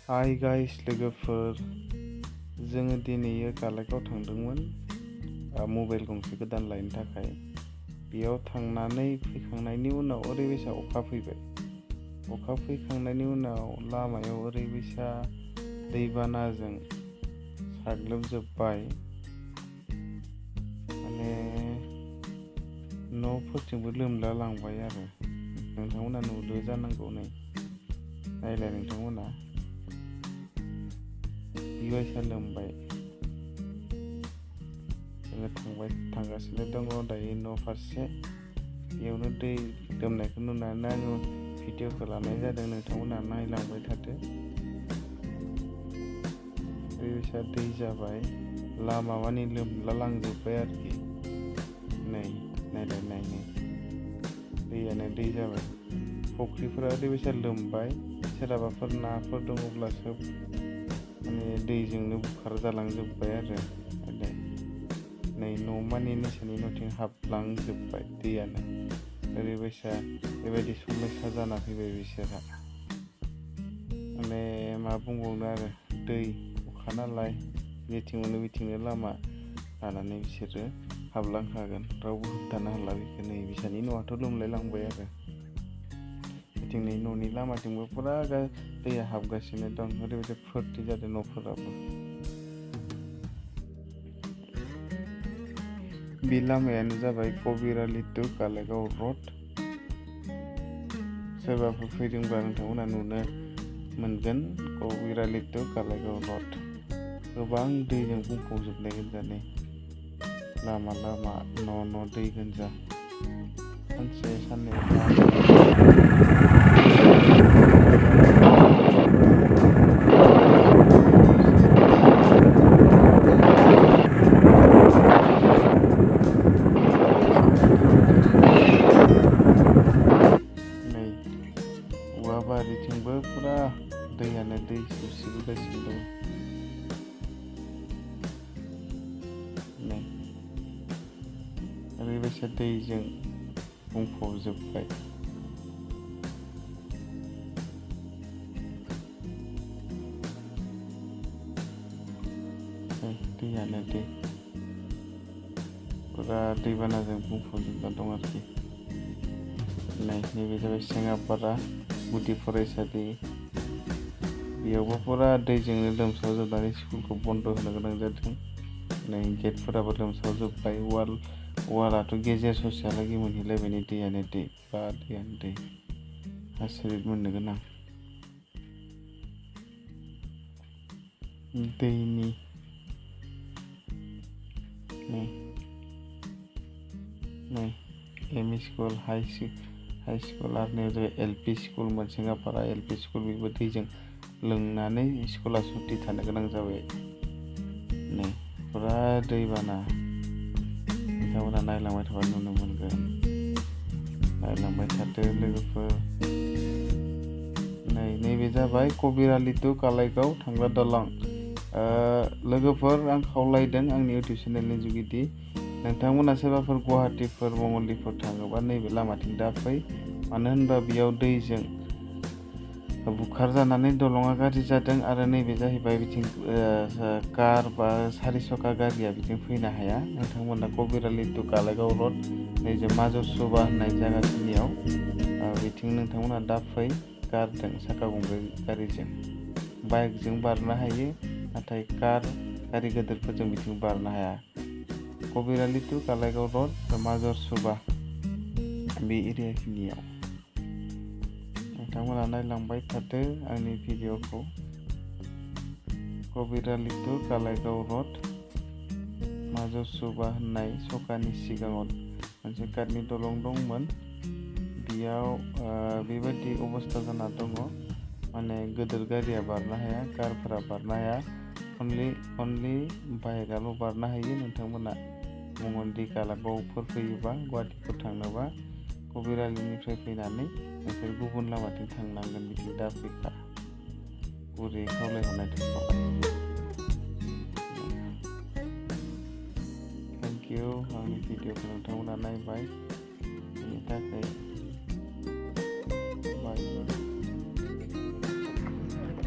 Hi guys लोगोफोर, जोङो दिनैयो कालाइगाव थांदोंमोन मबाइल गंसे गोदान लायनो थाखाय। बेयाव थांनानै फैखांनायनि उनाव ओरैबायसा अखा फैबाय। अखा फैखांनायनि उनाव लामायाव ओरैबायसा दैबानाजों साग्लोबजोब्बाय, माने न'फोरथिंबो लोमला लांबाय आरो। नोंथांमोना नुदो जानांगौ, नायलाय नोंथांमोना बेबायसा लोमबाय। जोङो थांगासिनो दङ दायो न' फारसे। बेयावनो दै लोमनायखौ नुनानै आङो भिडिअखौ लानाय जादों। नोंथांमोना नायलांबाय थादो। ओरैबायसा दै जाबाय, लामा मानि लोमला लांजोब्बाय आरोखि। नायलाय दैयानो दै जाबाय। फुख्रिफोरा ओरैबायसा लोमबाय, सोरहाबाफोर नाफोर दङब्ला सोब माने दैजोंनो बुखार जालांजोब्बाय आरो। न' मानि निसानि न'थिं हाबलांजोब्बाय दैयानो। बेबायदि समस्या जाना फैबाय बिसोरहा। माने मा बुंबावनो आरो, दै अखा नालाय जेथिं मोनो बिथिंनो लामा लानानै बिसोरो हाबलांखागोन। रावबो होबथानो हाला बेखौ। बिसानि न'आथ' लोमलाय लांबाय आरो। बिथिंनि न'नि लामाथिंबो फुरा दैया हाबगासिनो दं। ओरैबायदि फुरथि जादों न'फोराबो। बे लामायानो जाबाय kabiralai to Kalaigaon रड। सोरबाफोर फैदोंब्ला नोंथांमोना नुनो मोनगोन kabiralai to Kalaigaon रड। गोबां दैजों बुंफबजोबनाय गोजा नै। लामा न' दै गोजा। सानसे साननै बारिथिंबो फुरा दैयानो दै सुसिबोगासिनो दं। ओरैबायसा दैजों बुंफबजोब्बाय। दैयानो दै, फुरा दैबानाजों बुंफबजोबना दं आरोखि। नैबे जाबाय सेङापारा गुदि फरायसालि। बेयावबो फुरा दैजोंनो लोमसावजोबनानै स्कुलखौ बन्द' होनो गोनां जादों। गेटफोराबो लोमसावजोब्बाय। वालाथ' गेजेर ससेहालागै मोनहैलायबाय। दैयानो दै, दैयानो दै। आसरित मोननो गोनां दैनि। M E school, high school आरो जाबाय LP school. Sengapara LP school, बेबो दैजों लोमनानै स्कुला सुटि थानो गोनां जाबाय। फुरा दैबाना। नोंथांमोना नायलांबाय थाबा नुनो मोनगोन। नायलांबाय थादो लोगोफोर। नैबे जाबाय kabiralai to Kalaigaon थांग्रा दालां। लोगोफोर, आं खावलायदों आंनि इउटुब चेनेलनि जुगिदि, नोंथांमोना सोरबाफोर गुवाहाटिफोर मंगलदैफोर थाङोबा नैबे लामाथिं दा फै। मानो होनबा बेयाव दैजों बुखार जानानै दलङा गाज्रि जादों। आरो नैबे जाहैबाय बिथिं कार बा 4 चका गारिया बिथिं फैनो हाया। नोंथांमोना kabiralai to Kalaigaon रड, नैजे माजरसुबा होननाय जायगाखिनियाव बिथिं नोंथांमोना दा फै। कारजों, साखा गंब्रै गारिजों, बाइकजों बारनो हायो, नाथाय गारि गिदिरफोरजों बिथिं बारनो हाया। kabiralai to Kalaigaon रड, माजरसुबा बे एरियाखिनियाव। नोंथांमोना नायलांबाय थादो आंनि भिडिअखौ। kabiralai to Kalaigaon रड, माजरसुबा होननाय सकानि सिगाङाव मोनसे काटनि दलं दंमोन। बेयाव बेबायदि अबस्था जाना दङ, माने गिदिर गारिया बारनो हाया, कारफोरा बारनो हाया। अनलि बाइकआल' बारनो हायो। नोंथांमोना मंगलदै कालाइगावफोर फैयोबा, गुवाहाटिफोर थांनोबा kabiralaiनिफ्राय फैनानै नोंसोर गुबुन लामाथिं थांनांगोन। बिथिं दा फैखा, गुरै खावलायहरनाय थाबाय। Thank you. आंनि भिडिअखौ नोंथांमोना नायबाय, बेनि थाखाय